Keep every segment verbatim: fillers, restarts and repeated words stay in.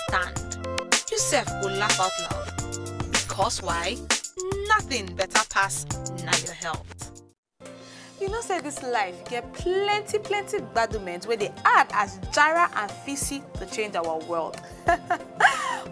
stand. You sef go laugh out loud. Because why? Nothing better pass na your health. You know say this life get plenty plenty gbaduments wey dey add as jara and fisi to change our world.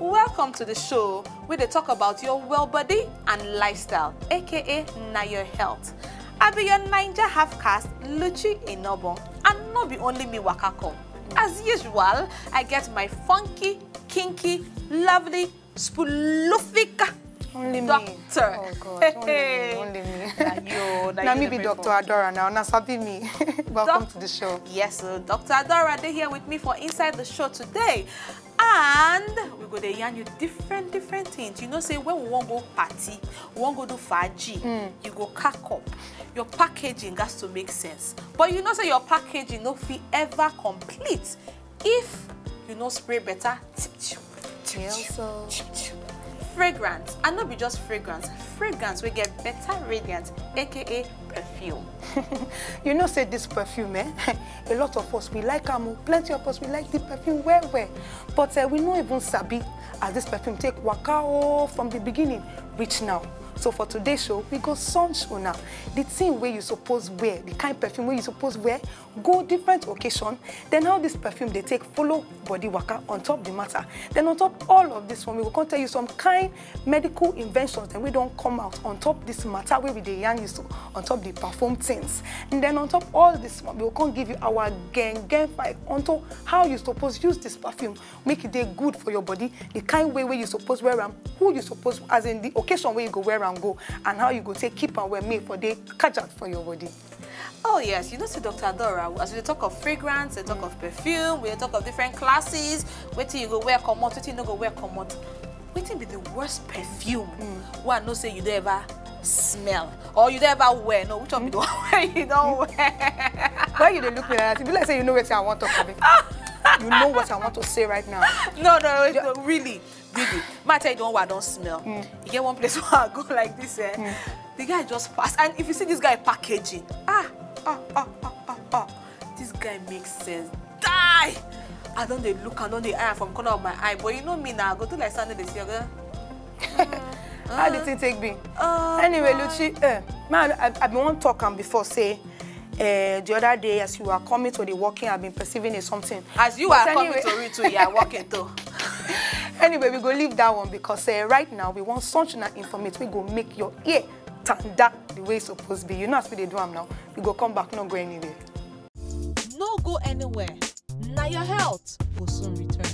Welcome to the show wey dey talk about your well body and lifestyle, aka na your health. I be your Naija half caste, Luchi Inobong, and no be only me waka come. As usual, I get my funky, kinky, lovely, spulufika Only me. doctor. Oh God, only me, only me. Na you, na Na you me the be bring Doctor forward. Adora now. Na sabi me. Welcome Doc- to the show. Yes, so Doctor Adora dey here with me for inside the show today. And we go dey yarn you different different things. You know say when we wan go party, we wan go do faji, you go cock up. Your packaging gats to make sense. But you know say your packaging no fit ever complete if you no spray better tip tip, tip tip, so tip tip. Fragrance, and no be just fragrance, fragrance wey get better radiance, aka perfume. You know say this perfume, eh? A lot of us we like am, oh. Plenty of us we like the perfume well well, but uh, we no even sabi as this perfume take waka oh from the beginning reach now. So for today's show, we go sunch una the thing wey you suppose wear, the kind perfume wey you suppose wear go different occasion, then how this perfume dey take follow body waka on top the matter. Then on top all of this one, we go come tell you some kind medical inventions dem wey don come out on top this matter wey we dey yarn you so, on top the perfume things. And then on top all this one, we go come give you our gang gang five onto how you suppose use this perfume make e dey good for your body, the kind way wey you suppose wear am, who you suppose, as in the occasion wey you go wear am go, and how you go take keep am well make e for dey kajak for your body. Oh yes, you know say Doctor Adora, as we dey talk of fragrance, we talk of perfume, we dey talk of different classes, wetin you go wear comot, wetin you no go wear comot. Wetin be the worst perfume wey I know say you don ever smell or you don ever wear? No, which one be the one wey you don wear? Why you dey look me like that? E be like say you know wetin I wan talk about. You know what I want to say right now. No, no, wait, no, really, really. Ma tell you the one wey I don smell. You get one place where I go like this, eh? The guy just pass, and if you see this guy packaging, ah, ah, ah, ah, ah, ah, this guy makes sense. Die! I don dey look, I don dey eye from corner of my eye, but you know me now, I go do like say I no dey see. I go, How the thing take be? uh, Anyway, uh, Luchi, eh, man, I, I been wan talk am before say, eh, the other day as you were coming to the working, I've been perceiving a something. As you But are coming anyway- to read to, you are working too. Anyway, we go leave that one because uh, right now we want something that informate we go make your ear tanda the way it's supposed to be. You know as we dey do am now. We go come back, not go anywhere. No go anywhere. Na your health go soon return.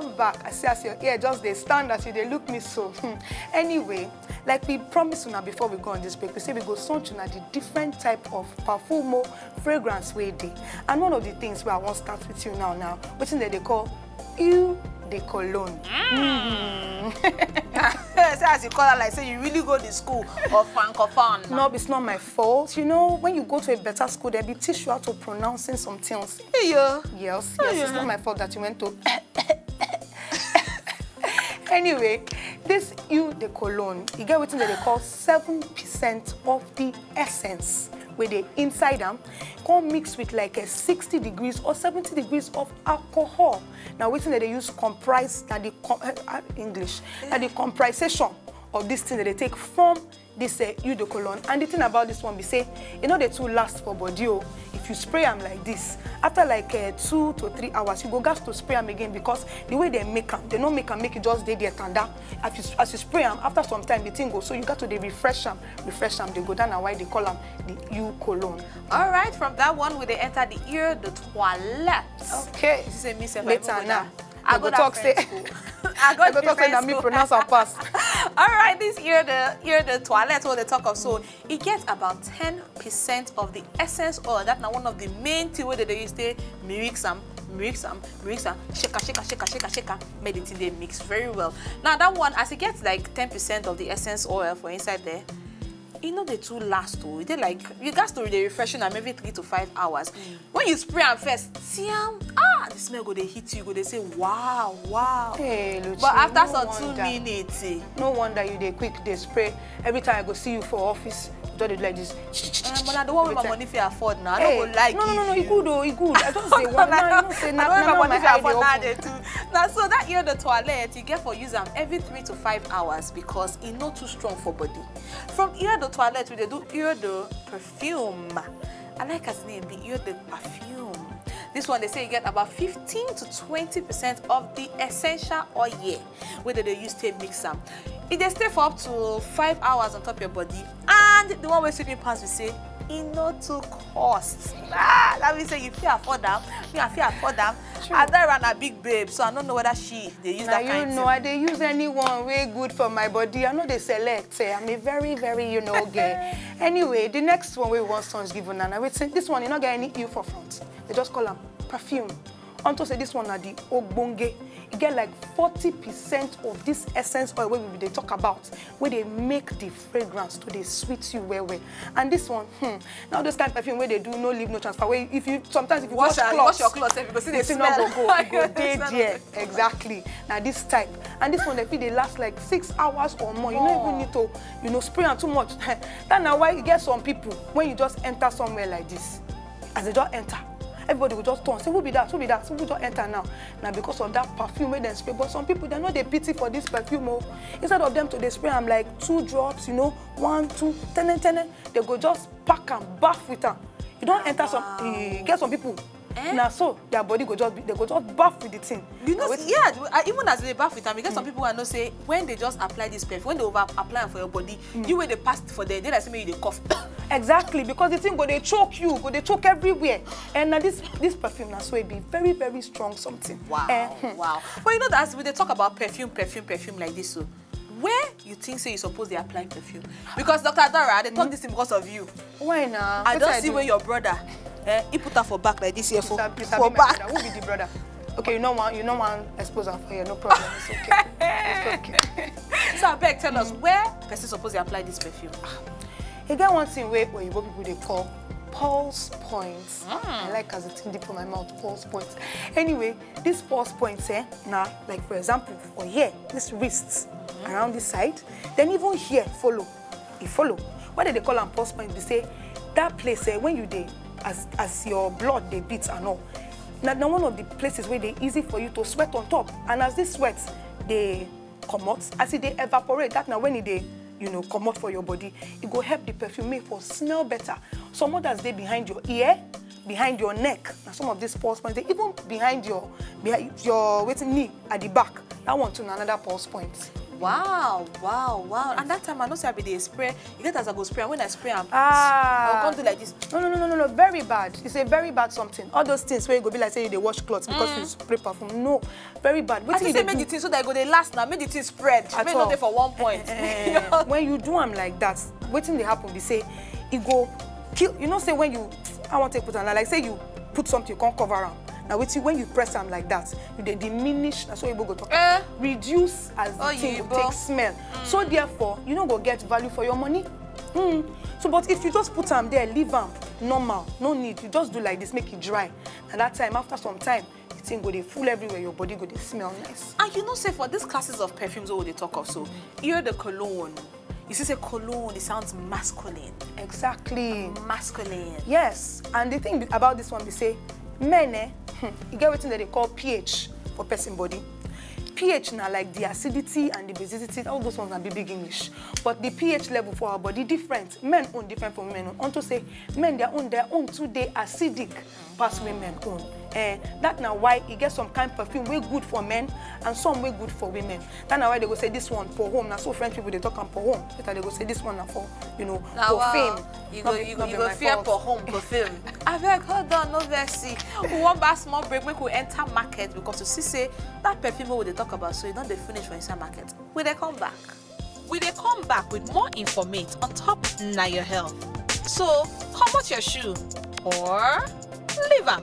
Come back. I see as your ear just dey stand as you dey look me so. Anyway, like we promise una before we go on this break, we say we go sound una the different type of perfume or fragrance wey dey. And one of the things wey I wan start with you now now, wetin dem dey call eau de cologne. Mm. Say as you call her like say you really go the school of francophone. No, it's not my fault. You know, when you go to a better school, they be teach you how to pronouncing some things. Yeah. Yes, yes, it's not my fault that you went to Anyway, this eau de cologne, you get wetin dem dey call seven percent of the essence wey dey inside am, come mix with like a sixty degrees or seventy degrees of alcohol. Now wetin dem dey use comprise na the com- uh, uh, English, na the comprisation of this thing that they take from this uh, eau de cologne. And the thing about this one be say e no dey too last for body o. If you spray am like this, after like uh, two to three hours, you go gas to spray am again, because the way they make am, they no make am make it just dey there tanda. As you, as you spray am, after some time the thing go, so you got to dey refresh am, refresh am, dey go down. Na why they call am the eau cologne. All right, from that one we dey enter the eau de toilette. Okay. You say me sef, I Later even go now. Down. I I go go that talk say French school. I go I go the talk say French na me school. Pronounce am pass. All right, this eau de eau de toilette wey they talk of so, e get about ten percent of the essence oil. That na one of the main thing wey they dey use take mix am, mix am, mix am, shake am, shake am, shake am, shake am, shake am, make the thing dey mix very well. Now that one, as e get like ten percent of the essence oil for inside there, e no dey too last o. E dey like you gats to dey refreshing am every three to five hours. When you spray am first, tiam, ah, the smell go dey hit you, you go dey say wow, wow. Hey, Lucy, But after no some two wonder. Minutes, eh, No wonder you dey quick dey spray. Every time I go see you for office, you just dey do like this. Eh, but na the one wey my Every time. Money fit afford now. I Hey, no go like no, no, no, give e you. Good o, e good. I just dey want, now you know say I na, don't know na, na what my if I eye dey afford now open. Dey do. Now so that eau de toilette, you get for use am every three to five hours because e no too strong for body. From eau de toilette, we dey do eau de perfume. I like as name be eau de perfume. This one they say you get about fifteen to twenty percent of the essential oil wey they dey use take mix am. E dey stay for up to five hours on top your body, and the one wey sweet me pass be say e no too cost. Ah, that means say you fit afford am. Me, I fit afford am. True. Adara na big babe, so I don't know whether she dey use Now that you kind know thing. I dey use anyone wey good for my body. I no dey select. Eh, I'm a very, very, you know, girl. Anyway, the next one we want songs give una. Now wait, this one you not get any eau for front. They just call am perfume. Unto say this one na the ogbonge. E get like forty percent of this essence oil wey we dey talk about, wey dey make the fragrance to dey sweet you well well. And this one, hmm, now this kind of perfume wey they do no leave no transfer. Wey if you sometimes if you Wash wash, am, clothes, wash your clothes, sef, you go see the the thing no smell. Go go, e go dey It's not there. Exactly. Now this type, and this one they feel they last like six hours or more. You don't even More. Need to, you know, spray am too much. That na why you get some people when you just enter somewhere like this, as they just enter, everybody will just turn say who be that, who be that, who just enter now. Now because of that perfume wey dem spray, but some people they know they pity for this perfume. Oh, instead of them to dey spray am like two drops, you know, one, two, ten, ten, ten, they go just pack am, baff with am. You don't enter some, Wow. You get some people. Eh? Now so their body go just be, they go just baff with the thing. You know, Now wetin- Yeah, I, even as they bath with am, you get some people I know say when they just apply this perfume, when they over apply am for your body, you wey dey pass for there, they like say make you dey cough. Exactly, because the thing go dey choke you, go dey choke everywhere. And now this this perfume now so it be very very strong something. Wow, Eh, hmm. Wow. But you know that as we dey talk about perfume, perfume, perfume like this, so where you think say you suppose dey apply perfume? Because Doctor Dora, I dey talk this thing because of you. Why now? I Wetin don't I see do? Where your brother, eh, he put her for back like this here for, Mister Mister for Big back. Brother, who be the brother? Okay, you know one, you know one expose am for here, no problem. It's okay. It's okay. So I beg, tell us where person suppose dey apply this perfume. E get one thing wey oyibo people dey call pulse points. Mm. I like as the thing dey for my mouth, pulse points. Anyway, this pulse points, eh, now, like for example, for here, this wrist, around this side, then even here follow, e follow. Why they dey call am pulse point? Be say that place, eh, when you dey, as as your blood dey beat and all, na na one of the places where they easy for you to sweat on top, and as this sweat dey comot, as e dey evaporate, that na when e dey, you know, comot for your body, e go help the perfume make for smell better. Some others dey behind your ear, behind your neck. Now some of these pulse points, they even behind your behind your waiting knee at the back. That one too na another pulse point. Wow, wow, wow. And that time I know say I be dey spray. You get as I go spray, and when I spray am, I go come do like this. No, no, no, no, no, no. Very bad. It's a very bad something. All those things where you go be like say you dey wash clothes because you spray perfume. No, very bad. I think say make the thing so that e go dey last now, make the thing spread. Make no dey for one point. When you do am like that, wetin dey happen be say e go kill. You know say when you, I wan take put am like, like say you put something, come cover am. Na wetin, when you press am like that, you dey diminish. Na so Igbo go talk. Reduce as the thing go take smell. So therefore, you no go get value for your money. Mm. So, but if you just put am there, leave am normal, no need. You just do like this, make it dry. And that time, after some time, the thing go dey full everywhere. Your body go dey smell nice. And you know say for these classes of perfumes wey we dey talk of so, hear the cologne. You see say cologne, it sounds masculine. Exactly. Masculine. Yes. And the thing about this one be say, men, eh, hmm, you get wetin dem dey call pH for person body. pH na like the acidity and the basicity, all those ones na big big English. But the pH level for our body different. Men own different from women own. Unto say men their own, their own too dey acidic pass women own. Eh, that na why e get some kind perfume wey good for men and some wey good for women. That na why they go say this one for home. Na so French people dey talk am for home. Later they go say this one na for, you know, for fame. You go, you go, you go fear for home, for fame. Abeg, hold on, no vex. We wan buy small break, make we enter market because you see say that perfume wey we dey talk about so e don dey finish for inside market. We dey come back. We dey come back with more informate on top na your health. So, comot your shoe or leave am.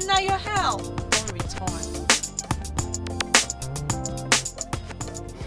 Na your health don return.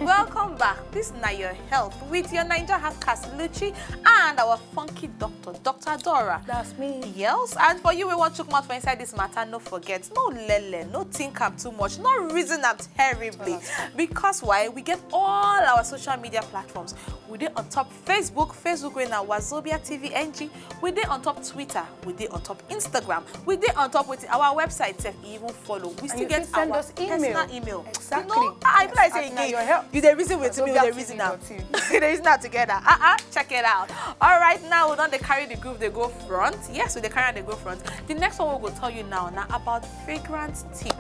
Welcome back. This na your health with your Naija half caste Luchi and our funky doctor, Doctor Dora. That's me. Yes, and for you wey wan chook mouth for inside this matter, no forget, no lele, no think am too much, no reason am terribly. Because why? We get all our social media platforms. We dey on top Facebook, Facebook wey na Wazobia T V N G. We dey on top Twitter. We dey on top Instagram. We dey on top with our website sef, e even follow. We still get our personal email. Exactly. You know, I be like say again, you dey reason with me, you dey reason am. You dey reason am together. Uh-uh, check it out. All right, now we don dey carry the groove dey go front. Yes, we dey carry am dey go front. The next one we go tell you now na about fragrance tip.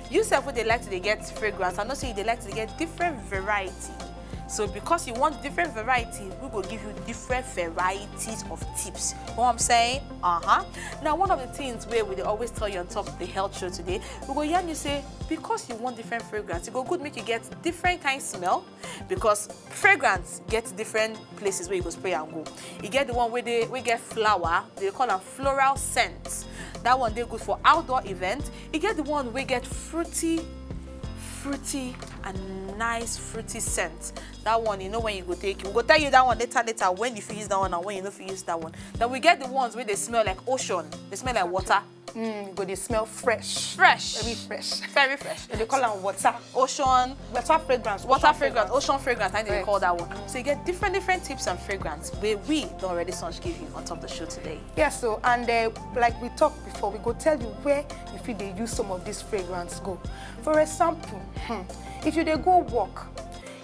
You sef wey dey like to dey get fragrance, I know say you dey like to dey get different variety. So because you want different variety, we go give you different varieties of tips. You know what I'm saying? Uh-huh. Now, one of the things wey we dey always tell you on top the health show today, we go yarn you say because you want different fragrance, e go good make you get different kind smell because fragrance get different places wey you go spray am go. E get the one wey dey, wey get flower, they call am floral scent. That one dey good for outdoor event. E get the one wey get fruity, fruity and nice fruity scent. That one, you know when you go take, we go tell you that one later, later when you fit use that one and when you no fit use that one. Then we get the ones wey dey smell like ocean, dey smell like water. Mm, you go dey smell fresh. Fresh. Very fresh. Very fresh. They call am water. Ocean. Water fragrance. Water fragrance. Ocean fragrance. I think they call that one. So you get different, different tips and fragrance wey we don already such give you on top the show today. Yes, so, and, uh, like we talked before, we go tell you where you fit dey use some of this fragrance go. For example, hmm, if you dey go work,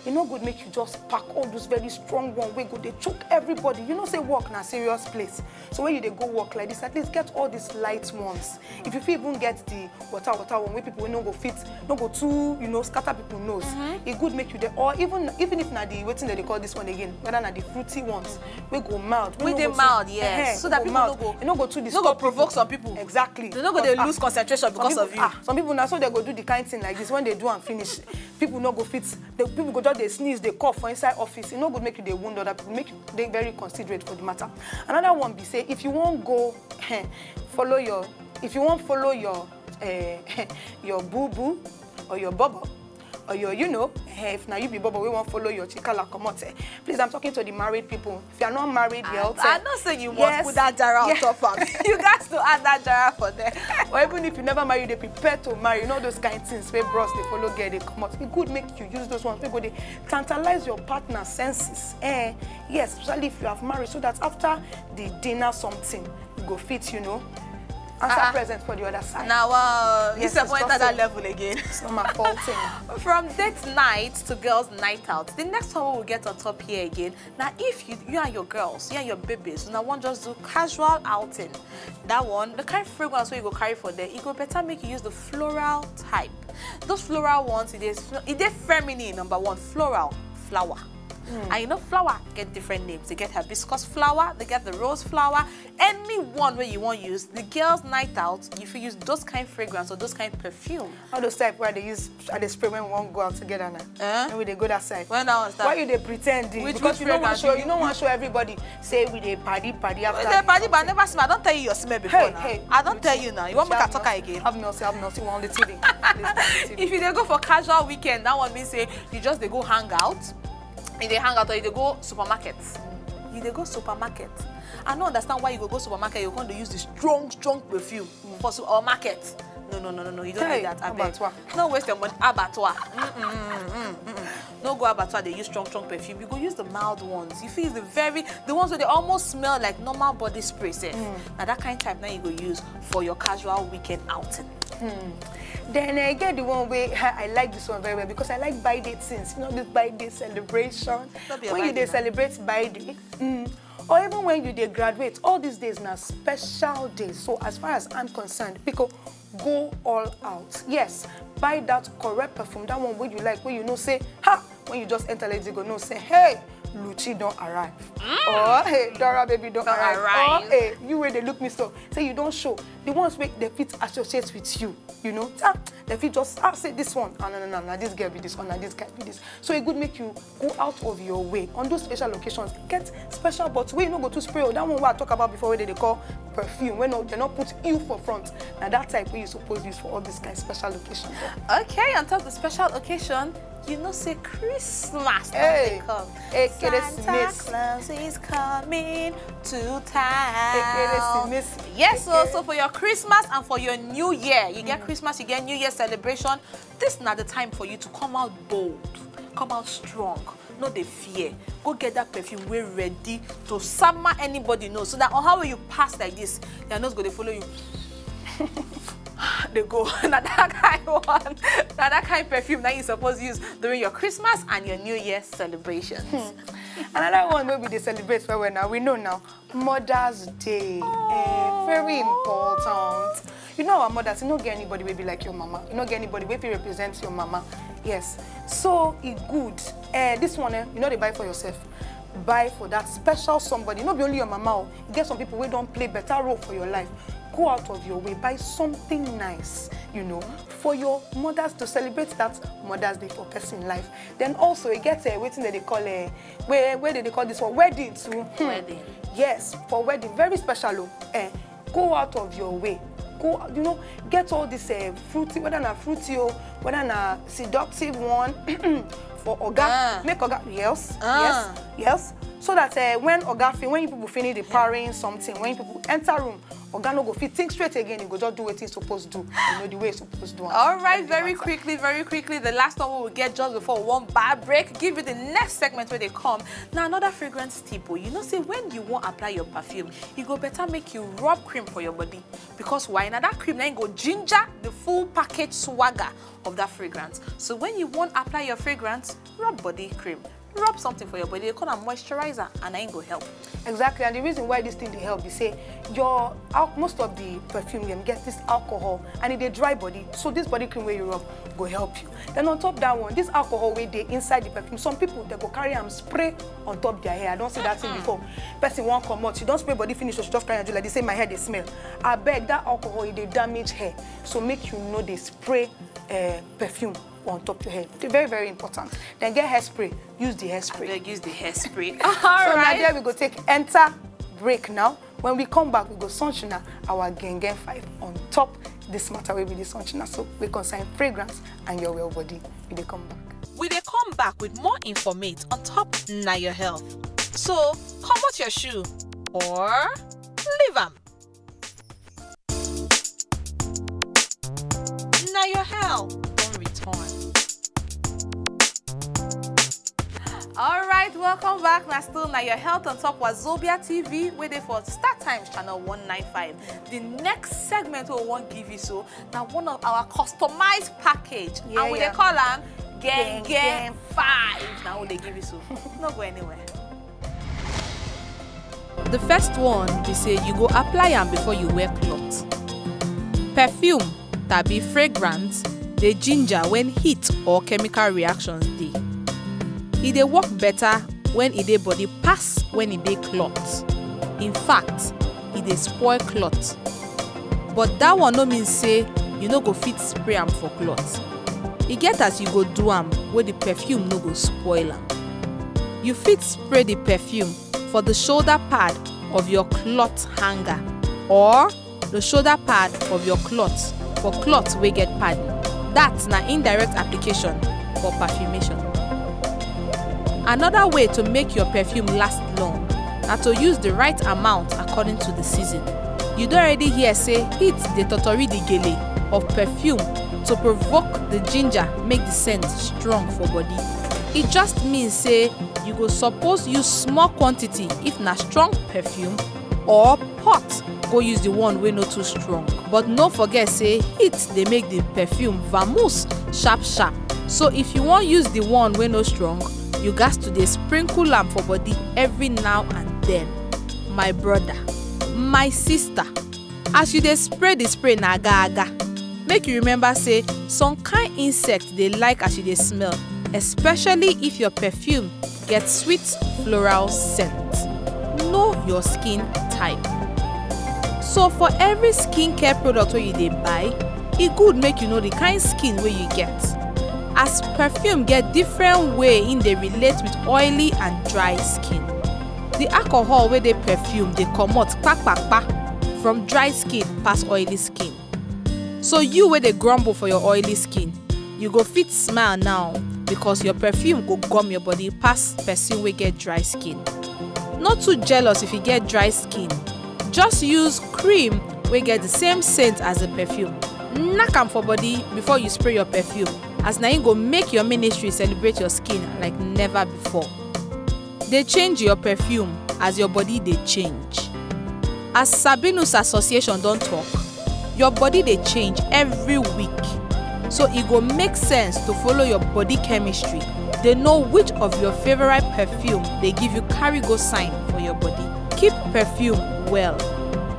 e no good make you just pack all those very strong one wey go dey choke everybody. You know say work na serious place. So when you dey go work like this, at least get all these light ones. If you fit even get the water, water one wey people wey no go fit, no go too, you know, scatter people nose. E good make you dey, or even, even if na the, wetin dem dey call this one again, whether na the fruity ones, wey go mild, wey no dey go too, mild, yes. So that people no go, e no go too disturb people. No go provoke some people. Exactly. They no go dey lose concentration because of you. Ah, some people na so they go do the kind thing like this. When they do am finish, people no go fit. The people go just dey sneeze, dey cough for inside office. E no good make you dey wound other people. Make you dey very considerate for the matter. Another one be say, if you wan go, follow your, if you wan follow your, eh, your boo boo or your bobo or your, you know, eh, if na you be bobo wey wan follow your chikala comot, eh, please, I'm talking to the married people. If you are not married yet, I know say you must put that jara on top am. You got to add that jara for there. Or even if you never marry, you dey prepare to marry. You know those kind things wey bros dey follow girl dey comot. E good make you use those ones wey go dey tantalize your partner senses. Eh, yes, especially if you have married, so that after the dinner something, you go fit, you know, Answer Ah. present for the other side. Now, uh, Yes, you it's enter just that a- level again. It's not my fault thing. From date night to girls' night out, the next one we will get on top here again. Now, if you you and your girls, you and your babies, now one just do casual outing. That one, the kind of fragrance wey you go carry for there, it go better make you use the floral type. Those floral ones, it is it is feminine, number one, floral, flower. And you know, flower get different names. They get hibiscus flower, they get the rose flower. Any one where you want use, the girls' night out, you fit use those kind fragrance or those kind perfume. All those type where they use, I dey spray when we wan go out together now. Eh? When we dey go that side. When that one start. Why you dey pretend? Which- Because which you don't want fragrance show. you- You don't want show everybody. Say we dey party party after. They party, but I never smell. I don't tell you your smell before Hey, now. hey. I don't tell you now. You want me to Have talk mercy. Again? Have mercy, have mercy. One little thing. Please, one little thing. If you dey go for casual weekend, that one means say you just dey go hang out. You dey hang out or you dey go supermarket. You dey go supermarket. I no understand why you go go supermarket. You go dey use the strong, strong perfume for su- or market. No, no, no, no, no. You don't Hey, need that. I beg. Abattoir. No waste your money. Abattoir. Mm-mm, mm-mm, mm-mm. No go abattoir. They use strong, strong perfume. You go use the mild ones. You feel the very the ones where they almost smell like normal body spray. Sef. Now that kind of type now you go use for your casual weekend outing. Then I get the one way I like this one very well because I like birthday things. You know, this birthday celebration. No be your When you birthday dey celebrate birthday, mm, or even when you dey graduate, all these days na special days. So as far as I'm concerned, people go all out. Yes, buy that correct perfume, that one wey you like, wey you know say, ha, when you just enter, you go know say, hey, Luchi don arrive. Or hey, Dora baby don Don arrive. arrive. Or hey, you wey dey look me so, say you don show. The ones wey they fit associate with you, you know, ah, they fit just ah, say this one, ah, no, no, no, no, this girl be this one, and this guy be this. So it good make you go out of your way on those special occasions. Get special, but wey you no go too spray. Oh, that one wey I talk about before, wey they dey call perfume, wey no, they no put you for front. Now that type wey you suppose use for all this kind special occasion. Okay, on top of the special occasion, you know say Christmas don Hey, dey come. hey, Santa Keresimesi. Claus is coming to town. Hey, Keresimesi. Yes, so, so for your Christmas and for your New Year, you get Christmas, you get New Year celebration. This is not the time for you to come out bold, come out strong, no dey fear. Go get that perfume wey ready to sama anybody know, so that on how you pass like this, their nose go dey follow you. They go. Now that kind one, now that kind perfume that you suppose use during your Christmas and your New Year celebration. Another one wey we dey celebrate well well now, we know now, Mother's Day. Eh, very important. You know our mothers, you no get anybody wey be like your mama. You no get anybody wey fit represent your mama. Yes. So e good. Eh, this one, eh, you no dey buy for yourself. Buy for that special somebody. No be only your mama. Oh. You get some people wey don play better role for your life. Go out of your way, buy something nice, you know, for your mothers to celebrate that Mother's Day for person life. Then also, e get uh, wetin dem dey call uh, where where dem dey call this one, wedding too. Hmm. Wedding. Yes, for wedding, very special. Oh, eh, go out of your way. Go, you know, get all this uh, fruity, whether na fruity or whether na seductive one for oga. Ah. Make oga, yes, Ah. yes, yes. So that uh, when oga feel, when people finish the parrying something, when people enter room, oga no go fit think straight again. He go just do wetin he suppose do. You know the way he suppose do. Am. All right, Doesn't very matter. Quickly, very quickly, the last one we will get just before one bar break. Give you the next segment where they come. Now, another fragrance tip. Oh, you know, say when you want apply your perfume, you go better make you rub cream for your body. Because why? Now that cream then go ginger the full package swagger of that fragrance. So when you want apply your fragrance, rub body cream. Rub something for your body. They call them moisturizer, and I go help. Exactly, and the reason why this thing dey help be say your al- most of the perfume dem get this alcohol and e dey dry body, so this body cream wey you rub go help you. Then on top that one, this alcohol wey dey inside the perfume, some people they go carry am spray on top their hair. I don see that thing before. Person wan comot, she don spray body finish, so she just carry am do like this, say my hair dey smell. Abeg, that alcohol e dey damage hair, so make you no dey spray uh, perfume on top your hair. It's very, very important. Then get hairspray. Use the hairspray. Abeg, use the hairspray. So now there we go take enter break now. When we come back, we go sunshine our Gengen five on top this matter wey be the sunshine. So we concern fragrance and your well body. We dey come back. We dey come back with more informate on top na your health. So comot your shoe or leave am. Na your health don return. All right, Welcome back. Na still na your health on top Wazobia T V, wey dey for Star Times channel one nine five. The next segment we wan give you so na one of our customized package, and we dey call am Gang Gang Five. Na we dey give you so. No go anywhere. The first one be say you go apply am before you wear cloth. Perfume tabi fragrance dey ginger when heat or chemical reactions dey. E dey work better when e dey body pass when e dey cloth. In fact, e dey spoil cloth. But that one no mean say you no go fit spray am for cloth. E get as you go do am wey the perfume no go spoil am. You fit spray the perfume for the shoulder pad of your cloth hanger or the shoulder pad of your cloth for cloth wey get padding. That na indirect application for perfumation. Another way to make your perfume last long na to use the right amount according to the season. You don already hear say heat dey totori the gele of perfume to provoke the ginger make the scent strong for body. E just mean say you go suppose use small quantity if na strong perfume, or pot go use the one wey no too strong. But no forget say heat dey make the perfume vamoose sharp sharp. So if you wan use the one wey no strong, you gats to dey sprinkle am for body every now and then. My brother, my sister, as you dey spray the spray na aga aga, make you remember say some kind insect dey like as you dey smell, especially if your perfume get sweet floral scent. Know your skin type. So for every skincare product wey you dey buy, e good make you know the kind skin wey you get. As perfume get different way im dey relate with oily and dry skin. The alcohol wey dey perfume dey comot kpakpakpa from dry skin pass oily skin. So you wey dey grumble for your oily skin, you go fit smile now because your perfume go gum your body pass person wey get dry skin. No too jealous if you get dry skin. Just use cream wey get the same scent as the perfume. Knack am for body before you spray your perfume, as na im go make your ministry celebrate your skin like never before. Dey change your perfume as your body dey change. As Sabinus Association don talk, your body dey change every week. So e go make sense to follow your body chemistry, dey know which of your favorite perfume dey give you carry go sign for your body. Keep perfume well.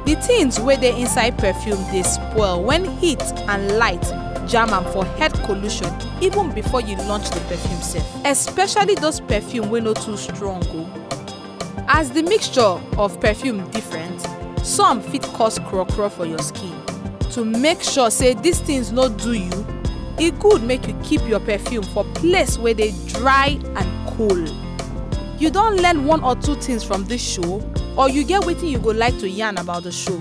The things wey dey inside perfume dey spoil when heat and light jam am for head collision even before you launch the perfume sef, especially those perfume wey no too strong o. As the mixture of perfume different, some fit cause krokro for your skin. To make sure say these things no do you, e good make you keep your perfume for place wey dey dry and cool. You don learn one or two things from this show, or you get wetin you go like to yarn about the show?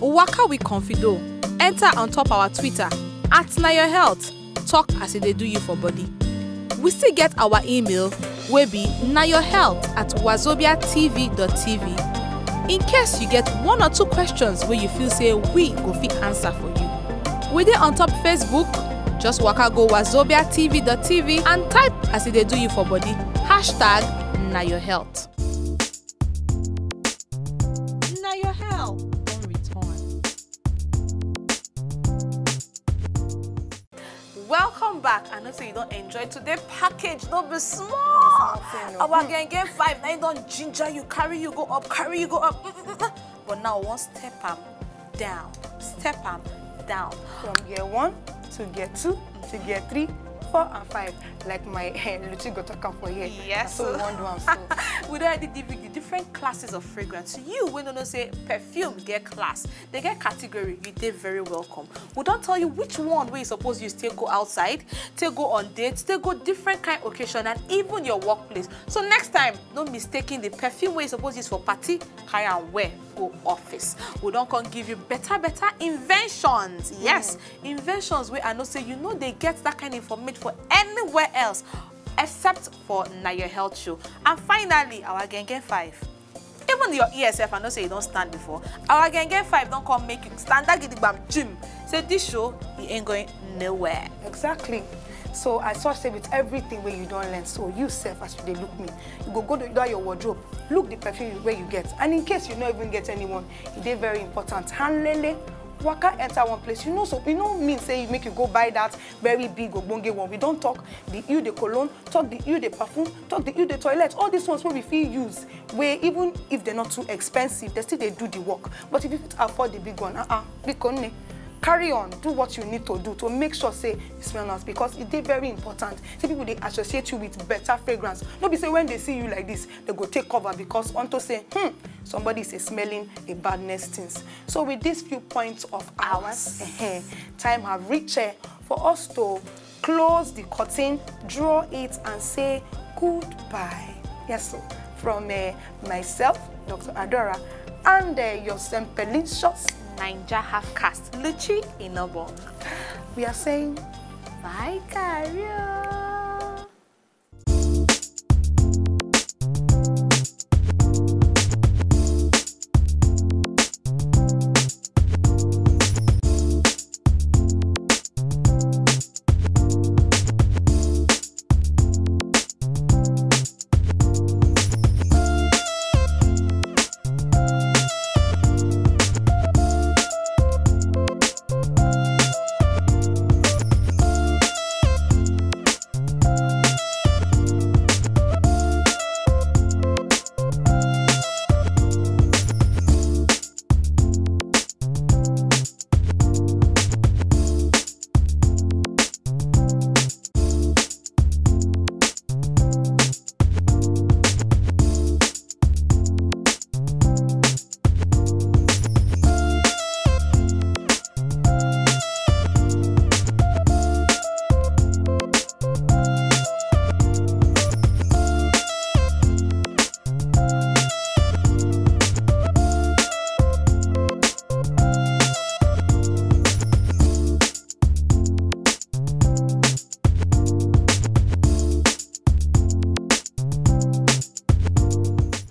Waka with Confido. Enter on top our Twitter at na your health, talk as e dey do you for body. We still get our email wey be na your health at wazobia T V dot T V. In case you get one or two questions wey you feel say we go fit answer for you. We dey on top Facebook, just waka go wazobia T V dot T V and type as e dey do you for body, hashtag na your health. Na your health don return. Welcome back. I know say you don enjoy today package, no be small. Small thing, no. Our gang gang five, na im don ginger you, carry you go up, carry you go up. Mm, mm, mm, mm. But now, we wan step am down, step am down. From gear one to gear two to gear three, four and five, like my Luchi go talk am for here. Yes. Na so we wan do am so. We don already give you the different classes of fragrance. You wey no know say perfume get class, dey get category, you dey very welcome. We don tell you which one wey you suppose use take go outside, take go on dates, take go different kind occasion, and even your workplace. So next time, no mistaking the perfume wey you suppose use for party, carry am wear go office. We don come give you better, better inventions. Yes, mm, inventions wey I know say you no dey get that kind information for anywhere else except for na your health show. And finally, our gang gang five. Even your E S F, I know say you don stand before. Our gang gang five don come make you stand that gidigbam gym. Say this show, e ain't going nowhere. Exactly. So I such say with everything wey you don learn, so you sef, as you dey look me, you go go down your wardrobe, look the perfume wey you get, and in case you no even get anyone, e dey very important. Hand lele, waka enter one place. You know, so e no mean say make you go buy that very big ogbonge one. We don talk the eau de cologne, talk the eau de parfum, talk the eau de toilette. All these ones wey we fit use, wey even if they're not too expensive, they still dey do the work. But if you fit afford the big one, uh-uh, biko nne, carry on, do what you need to do to make sure say you smell nice, because e dey very important say people dey associate you with better fragrance. No be say when they see you like this, they go take cover because unto say, hmm, somebody is smelling a badness things. So with these few points of ours, eh, time have reached, eh, for us to close the curtain, draw it, and say goodbye. Yes, so from, eh, myself, Doctor Adora, and, eh, your sempelicious Naija half-caste, Luchi Inobong, we are saying bye, Kario.